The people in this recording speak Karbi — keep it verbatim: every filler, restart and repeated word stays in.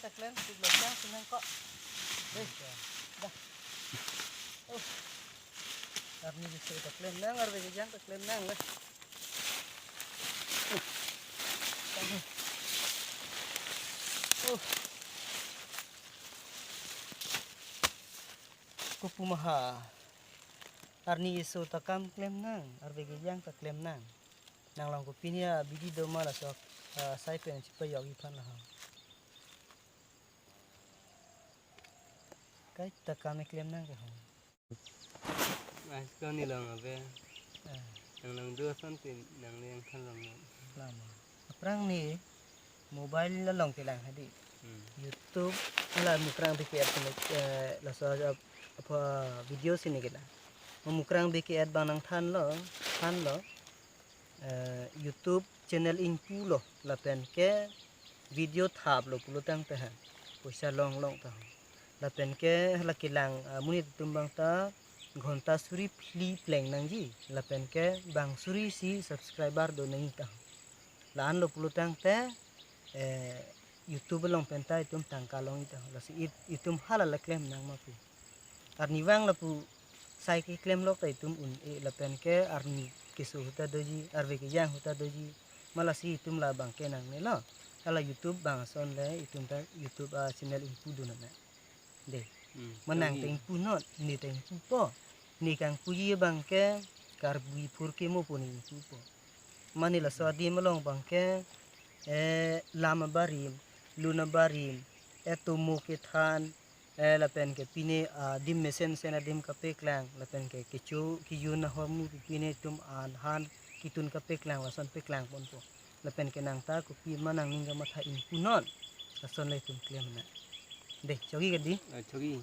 Klem, tu belakang senang kok. Deh. Dah. Oh. Arni bisa ta klem nang, arve kejang ta klem nang le. Oh. Kopu ma ha. Arni iso ta kam klem nang, arve kejang ta klem nang. Nang long kopine abidi do ma laso, ah, sai pen chipajokji aphan la ho. Kaita kam klem nang ke ho. Ais ko ni long ave. Ah. Nang nang do ason tin nang le yang than long na. Lama. Aphrang ni mobile along kelang hadi. Hmm. YouTube la Mukrang B K Art, eh, laso ap-, apa video si ni kelang. Mukrang B K Art abang nang thanlo, thanlo. Eh, YouTube channel ingpulo, lapen ke video thaplo pulo tangte ha. Poisa long long ta. Lapen ke hala kelang, ah, monit atum abang ta ghonta suri phli pleng nangji. Lapen ke bang suri isi subscriber do nangji ta. La-anlo pulo tangte, eh, YouTube along pen ta itum tangka longji ta. Lasi it-, itum hala le klem nang ma pu. Arnivang lapu sai keklem lok ta itum un-e, lapen ke arni keso ahut ta doji, arve kejang ahut ta doji. Ma lasi itum labang ke nangnelo. Hala YouTube abang ason le itum ta YouTube a channel ingpu dun nang. Deh. Hmm, ma nang ta ingpu non, ne ta ingpupo. Ne kangpuji abang ke Karbi phurkimo pu ne ingpupo. Mane laso adim along abang ke, eh, lam abarim, lun abarim, etomo kethan, eh, lapen ke pine, ah, adim mesen sen adim kapeklang, lapen ke kecho kejun ahormu pine itum an han kitun kapeklang, lason peklang ponpo. Lapen ke nang ta kopima nangning kamatha ingpu non, lason le itum klem nang. Deh, chogi kadi? Ah, chogi.